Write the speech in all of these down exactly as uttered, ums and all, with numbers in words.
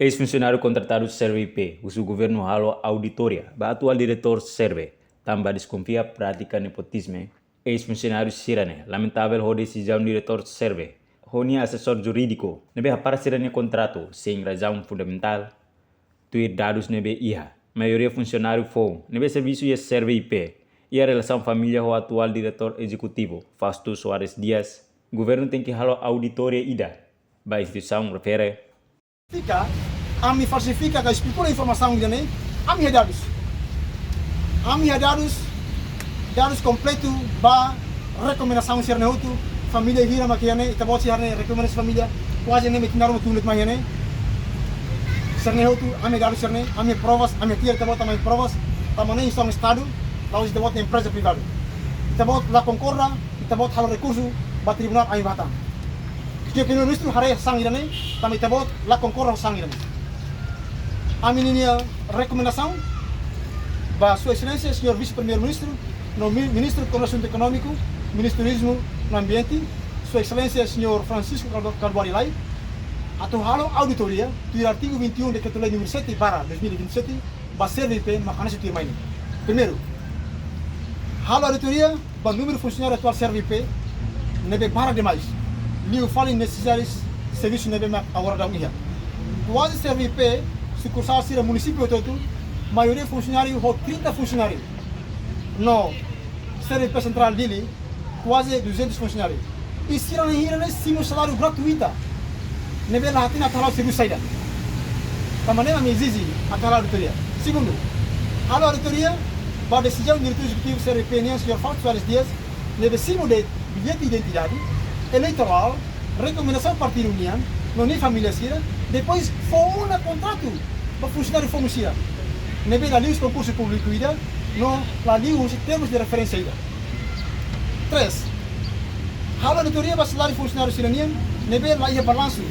Eis-funsionáriu kontratadu Serve I P husu governu halo auditoria ba atuál diretór Serve, tanba deskonfia prátika nepotizmu. Eis-funsionáriu sira-ne'e lamentavel ho desizaun diretór Serve ho nia asesór jurídiku ne'ebé hapara sira-nia kontratu sein razaun fundamentál. Tuir dadus ne'ebé iha, maioria funsionáriu foun ne'ebé servisu iha Serve I P iha relasaun família ho atuál diretór ezekutivu, Fausto Soares Dias. Governu tenke halo auditoria ida ba instituisaun refere. Fika, ami falsifika ka espekula informasaun ida-ne'e, ami iha dadus. Ami iha dadus, dadus kompletu ba rekomendasaun sira-ne'e hotu, família hira mak iha ne'e, ita-boot sira-ne'e, rekomendasaun família, kuaze ne'e mak ita-nia ruma tun de'it mak iha ne'e. Sira-ne'e hotu, ami iha dadus sira-ne'e, ami iha provas, ami iha tiar ita-boot, ami iha provas, tanba ne'e instituisaun Estadu, la'ós ita-boot empreza privadu. Ita-boot la konkorda, ita-boot halo rekursu ba tribunál, ami bá hatán. Señór Primeiru-Ministru haree sasán ida-ne'e, tanba ita-boot la konkorda ho sasán ida-ne'e. Ami-nia rekomendasaun ba Sua Exelénsia Señór Vise-Primeiru-Ministru, no mi-, Ministru Koordenasaun Ekonómiku, Ministru Turizmu no Ambiente, Sua Exelénsia Señór Francisco Caldo-, Calbuari Lay, atu halo auditoria, tuir artigu vinte e um Dekretu-Lei númeru sete barra dois mil e vinte e sete, ba Serve I P mak hanesan tuirmai ne'e. Primeiru, halo auditoria ba númeru funsionáriu atuál Serve I P ne'ebé barak demais. Liu fali nesesidade servisu ne'ebé mak agora daudaun iha. Kuaze Serve I P sukursál sira munisípiu hotu-hotu, maioria funsionáriu ho trinta funsionáriu. No Serve I P sentrál Dili, kuaze duzentus funsionáriu. I sira-ne'e hira ne'e simu saláriu gratuita. Ne'ebé la hatene atu halo servisu saida. Tanba ne'e ami ezije atu halo auditoria. Segundu, halo auditoria ba desizaun diretór ezekutivu Serve I P nian, Señór Fausto Soares Dias, ne'ebé simu de'it billete identidade eleitorál, rekomendasaun partidu nian, no nia família sira, depois fó ona kontratu ba funsionáriu foun sira. Ne'ebé la liu husi konkursu públiku ida, no la liu husi termus de referénsia ida. Três, halo auditoria ba saláriu funsionáriu sira-nian ne'ebé la iha balansu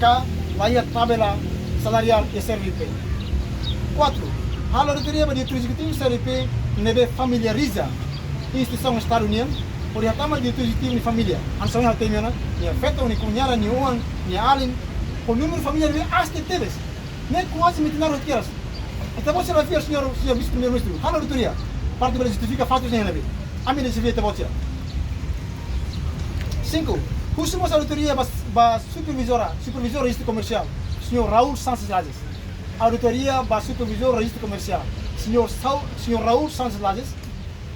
ka la iha tabela salariál iha Serve I P. Kuatru, halo auditoria ba diretór ezekutivu Serve I P ne'ebé familiariza instituisaun Estadu nian, hodi hatama diretór ezekutivu nia família. Hanesan ohin ha'u temi ona, nia feto, nia kuñada, nia oan, nia alin, ho númeru família ne'ebé aste tebes. Ne'e kuaze mak ita-nia ruma hotu kedas. Ita-boot sira la fiar, Señór, Señór Vise-Primeiru-Ministru. Halo auditoria. Parte para justifika faktus ne'e ne'ebé. Ami la desafia ita-boot sira. Cinco, husu mós auditoria ba, ba supervizora, supervizór rejista komersiál, Señór Raul Sanches Lages. Auditoria ba supervizór rejista komersiál, Señór Sau-, Señór Raul Sanches Lages,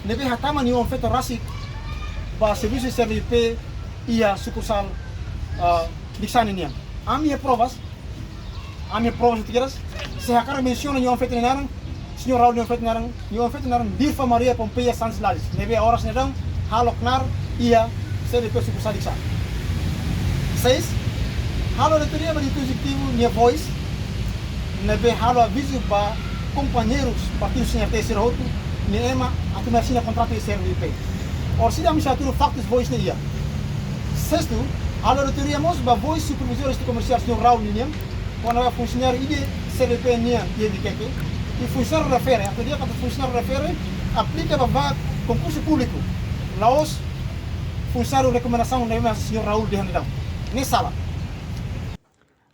ne'ebé hatama nia oan-feto rasik ba servisu Serve I P iha sukursál, ah, Likisá nian. Ami iha provas, ami iha provas hotu kedas. Se hakarak mensiona nia oan-feto nia naran, Señór Raul nia oan-feto nia naran, nia oan-feto nia naran Dirfa Maria Pompeia Sanches Lages, ne'ebé oras ne'e daudaun halo knaar iha Serve I P sukursál Likisá. Seis, halo auditoria ba diretór ezekutivu nia voice, ne'ebé halo avizu ba kompañeirus partidu C N R T sira hotu, nia ema atu mai asina kontratu iha Serve I P. Orsida ami sei hatudu faktus voice ne'e iha. Sestu, halo auditoria mós ba voice supervizór rejista komersiál Señór Raul ninian, kona-ba funsionáriu ida Serve I P nian iha Viqueque, i funsionáriu refere, atu di'ak katak funsionáriu refere aplika ba vaga konkursu públiku, la'ós funsionáriu rekomendasaun ne'ebé mak Señór Raul dehan daudaun. Ne'e sala.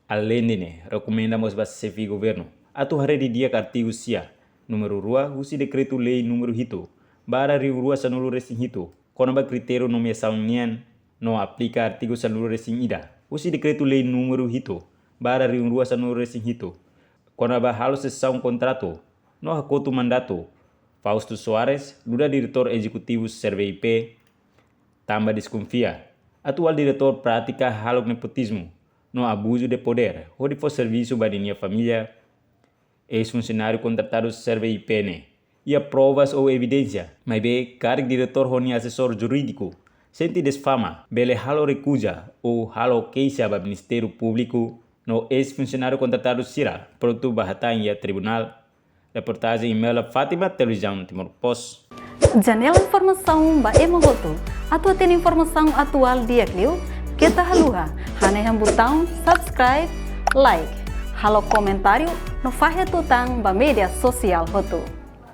Aleinde ne'e, rekomenda mós ba xefe governu atu haree didi'ak artigu sia, númeru rua, husi Dekretu-Lei númeru hitu barra rihun rua sanulu-resin-hitu, kona-ba kritériu nomeasaun nian, no aplika artigu sanulu-resin-ida husi Dekretu-Lei númeru hitu barra rihun rua sanulu-resin-hitu, kona-ba halo sesaun kontratu no hakotu mandatu Fausto Soares, nu'udar diretór ezekutivu Serve I P, tanba deskonfia atuál diretór pratika halo nepotizmu no abuzu de podér hodi fó servisu ba ninia família. Eis-funsionáriu kontratadu Serve I P ne'e iha provas ou evidénsia, maibé karik diretór ho nia asesór jurídiku sente desfama, bele halo rekuza ou halo keixa ba Ministériu Públiku, no eis-funsionáriu kontratadu sira prontu ba hatán iha tribunál. Reportajen Imelda Fátima, Televizaun Timor Post. Janela informasaun ba ema hotu. Atu hatene informasaun atuál di'ak liu, keta haluha hanehan butaun subscribe, like, halo komentáriu no fahe tutan ba média sosiál hotu.